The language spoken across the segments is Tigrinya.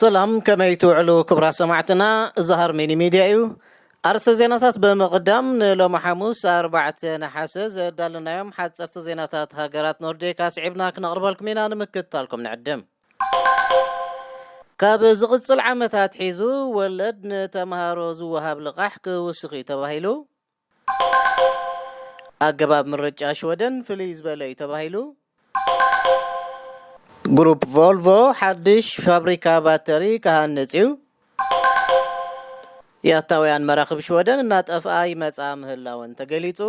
ሰላም፣ ከመይ ትውዕሉ ክቡራት ሰማዕትና? እዚ ሃርሜኒ ሚድያ እዩ። ኣርእስተ ዜናታት ብምቕዳም፣ ንሎሚ ሓሙስ ኣርባዕተ ነሓሰ ዘዳለናዮም ሓፀርቲ ዜናታት ሃገራት ኖርዲክ ኣስዒብና ክነቕርበልኩም ኢና። ንምክትታልኩም ንዕድም። ካብ ዝቕፅል ዓመታት ሒዙ ወለድ ንተምሃሮ ዝወሃብ ልቓሕ ክውስኽ እዩ ተባሂሉ። ኣገባብ ምርጫ ሽወደን ፍልይ ዝበለ እዩ ተባሂሉ። ግሩፕ ቮልቮ ሓድሽ ፋብሪካ ባተሪ ክሃንጽ እዩ። ያታውያን መራኽብ ሽወደን እናጠፍኣ ይመጻ ምህላወን ተገሊጹ።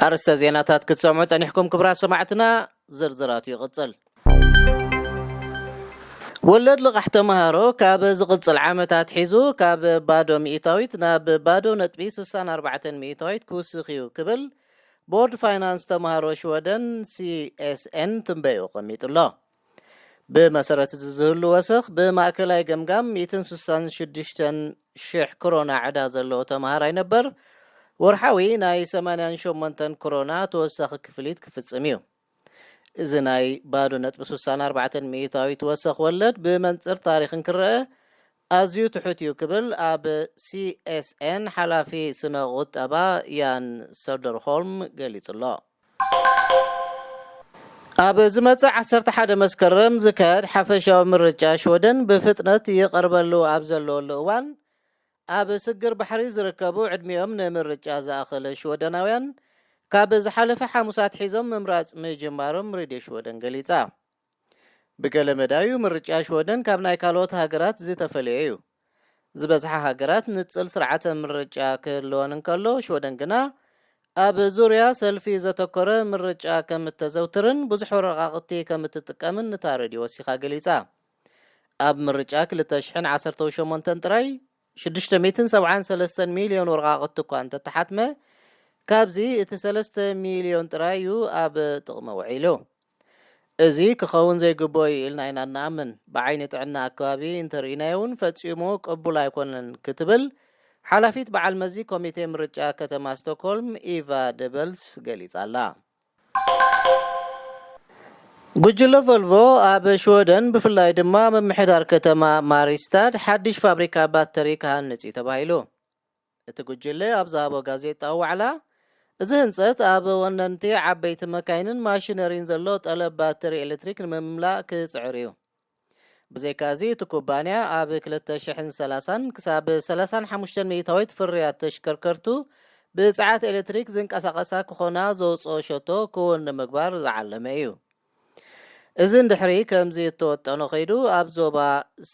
ኣርእስተ ዜናታት ክትሰምዑ ጸኒሕኩም ክቡራት ሰማዕትና፣ ዝርዝራቱ ይቕጽል። ወለድ ልቓሕ ተምሃሮ ካብ ዝቕጽል ዓመታት ሒዙ ካብ ባዶ ሚእታዊት ናብ ባዶ ነጥቢ ስሳን ኣርባዕተን ሚእታዊት ክውስኽ እዩ ክብል ቦርድ ፋይናንስ ተምሃሮ ሽወደን ሲኤስኤን ትንበይኡ ኣቐሚጡ ኣሎ። ብመሰረት እዚ ዝህሉ ወሰኽ ብማእከላይ ገምጋም ሚእትን ስሳን ሽዱሽተን ሽሕ ክሮና ዕዳ ዘለዎ ተምሃራይ ነበር ወርሓዊ ናይ ሰማንያን ሸሞንተን ክሮና ተወሳኺ ክፍሊት ክፍጽም እዩ። እዚ ናይ ባዶ ነጥቢ ስሳን ኣርባዕተን ሚእታዊት ወሰኽ ወለድ ብመንጽር ታሪኽ እንክረአ ኣዝዩ ትሑት እዩ ክብል ኣብ ሲኤስኤን ሓላፊ ስነ ቁጠባ ያን ሰደርሆልም ገሊጹ ኣሎ። ኣብ ዝመጽእ ዓሰርተ ሓደ መስከረም ዝካየድ ሓፈሻዊ ምርጫ ሽወደን ብፍጥነት ይቐርበሉ ኣብ ዘለወሉ እዋን፣ ኣብ ስግር ባሕሪ ዝርከቡ ዕድሚኦም ንምርጫ ዝኣኸለ ሽወደናውያን ካብ ዝሓለፈ ሓሙስ ኣትሒዞም ምምራጽ ምጅማሮም ሬድዮ ሽወደን ገሊጻ። ብገለ መዳዩ ምርጫ ሽወደን ካብ ናይ ካልኦት ሃገራት ዝተፈለየ እዩ። ዝበዝሓ ሃገራት ንጽል ስርዓተ ምርጫ ክህልወን እንከሎ፣ ሽወደን ግና ኣብ ዙርያ ሰልፊ ዘተኮረ ምርጫ ከም እተዘውትርን ብዙሕ ወረቓቕቲ ከም እትጥቀምን እታ ሬድዮ ወሲኻ ገሊጻ። ኣብ ምርጫ ክልተ ሽሕን ዓሰርተው ሸሞንተን ጥራይ ሽዱሽተ ሚእትን ሰብዓን ሰለስተን ሚልዮን ወረቓቕቲ እኳ እንተተሓትመ፣ ካብዚ እቲ ሰለስተ ሚልዮን ጥራይ እዩ ኣብ ጥቕሚ ውዒሉ። እዚ ክኸውን ዘይግብኦ እዩ ኢልና ኢና እንኣምን። ብዓይኒ ጥዕና ኣከባቢ እንተርኢናዮ እውን ፈጺሙ ቅቡል ኣይኮነን ክትብል ሓላፊት በዓል መዚ ኮሚቴ ምርጫ ከተማ ስቶክሆልም ኢቫ ደበልስ ገሊጻ ኣላ። ጉጅለ ቮልቮ ኣብ ሽወደን ብፍላይ ድማ ምምሕዳር ከተማ ማሪስታድ ሓድሽ ፋብሪካ ባተሪ ክሃንጽ እዩ ተባሂሉ። እቲ ጉጅለ ኣብ ዝሃቦ ጋዜጣዊ ዋዕላ፣ እዚ ህንጸት ኣብ ወነንቲ ዓበይቲ መካይንን ማሽነሪን ዘሎ ጠለብ ባተሪ ኤሌክትሪክ ንምምላእ ክጽዕር እዩ። ብዘይካዚ እቲ ኩባንያ ኣብ ክልተ ሽሕን ሰላሳን ክሳብ ሰላሳን ሓሙሽተን ሚእታዊት ፍርያት ተሽከርከርቱ ብጸዓት ኤሌክትሪክ ዝንቀሳቐሳ ክኾና ዘውጽኦ ሸቶ ክውን ንምግባር ዝዓለመ እዩ። እዚ እንድሕሪ ከምዚ እተወጠኖ ከይዱ ኣብ ዞባ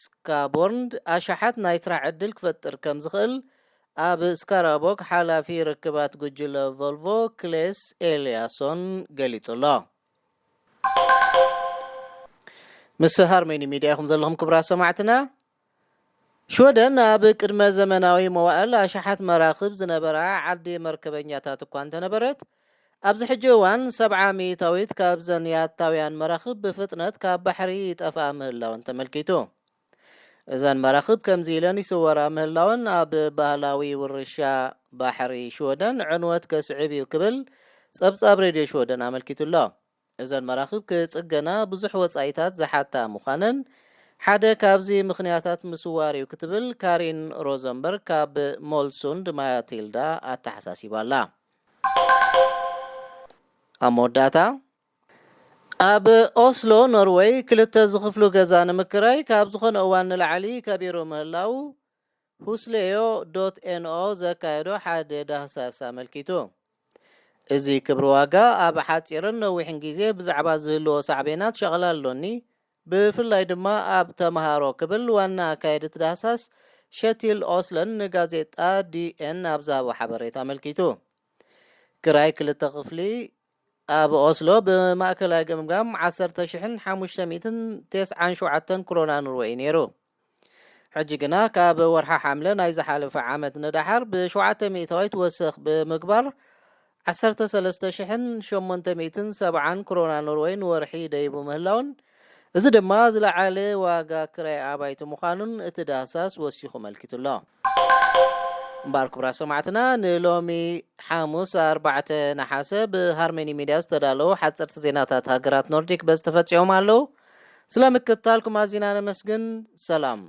ስካቦርንድ ኣሽሓት ናይ ስራሕ ዕድል ክፈጥር ከም ዝኽእል ኣብ ስካራቦክ ሓላፊ ርክባት ጉጅለ ቮልቮ ክሌስ ኤልያሶን ገሊጹ ኣሎ። ምስ ሃርሜኒ ሚድያ ኢኹም ዘለኹም ክቡራት ሰማዕትና። ሽወደን ኣብ ቅድመ ዘመናዊ መዋእል ኣሽሓት መራኽብ ዝነበራ ዓዲ መርከበኛታት እኳ እንተነበረት፣ ኣብዚ ሕጂ እዋን ሰብዓ ሚእታዊት ካብዘን ያታውያን መራኽብ ብፍጥነት ካብ ባሕሪ ይጠፍኣ ምህላወን ተመልኪቱ። እዘን መራኽብ ከምዚ ኢለን ይስወራ ምህላወን ኣብ ባህላዊ ውርሻ ባሕሪ ሽወደን ዕንወት ከስዕብ እዩ ክብል ጸብጻብ ሬድዮ ሽወደን ኣመልኪቱ ኣሎ። እዘን መራኽብ ክጽገና ብዙሕ ወጻኢታት ዝሓታ ምዃነን ሓደ ካብዚ ምኽንያታት ምስዋር እዩ ክትብል ካሪን ሮዘንበርግ ካብ ሞልሱንድ ማቲልዳ ኣተሓሳሲባ ኣላ። ኣብ መወዳእታ፣ ኣብ ኦስሎ ኖርወይ ክልተ ዝኽፍሉ ገዛ ንምክራይ ካብ ዝኾነ እዋን ንላዕሊ ከቢሩ ምህላው ሁስሌዮ ዶት ኤንኦ ዘካየዶ ሓደ ዳህሳስ ኣመልኪቱ። እዚ ክብሪ ዋጋ ኣብ ሓጺርን ነዊሕን ግዜ ብዛዕባ ዝህልዎ ሳዕቤናት ሸቕላ ኣሎኒ፣ ብፍላይ ድማ ኣብ ተምሃሮ ክብል ዋና ኣካየዲ እቲ ዳህሳስ ሸቲል ኦስለን ንጋዜጣ ዲኤን ኣብ ዝሃቦ ሓበሬታ ኣመልኪቱ። ክራይ ክልተ ክፍሊ ኣብ ኦስሎ ብማእከላይ ገምጋም ዓሰርተ ሽሕን ሓሙሽተ ሚእትን ተስዓን ሸውዓተን ክሮና ኖርወይ እዩ ነይሩ። ሕጂ ግና ካብ ወርሓ ሓምለ ናይ ዝሓለፈ ዓመት ንደሓር ብሸውዓተ ሚእታዊት ወሰኽ ብምግባር ዓሰርተ ሰለስተ ሽሕን ሸሞንተ ሚእትን ሰብዓን ክሮና ኖርወይ ንወርሒ ደይቡ ምህላውን፣ እዚ ድማ ዝለዓለ ዋጋ ክራይ ኣባይቲ ምዃኑን እቲ ዳህሳስ ወሲኹ ኣመልኪቱ ኣሎ። እምበኣር ክቡራት ሰማዕትና፣ ንሎሚ ሓሙስ ኣርባዕተ ነሓሰ ብሃርመኒ ሚድያ ዝተዳለዉ ሓፀርቲ ዜናታት ሃገራት ኖርዲክ በዚ ተፈፂሞም ኣለዉ። ስለምክትታልኩም ኣዚና ነመስግን። ሰላም።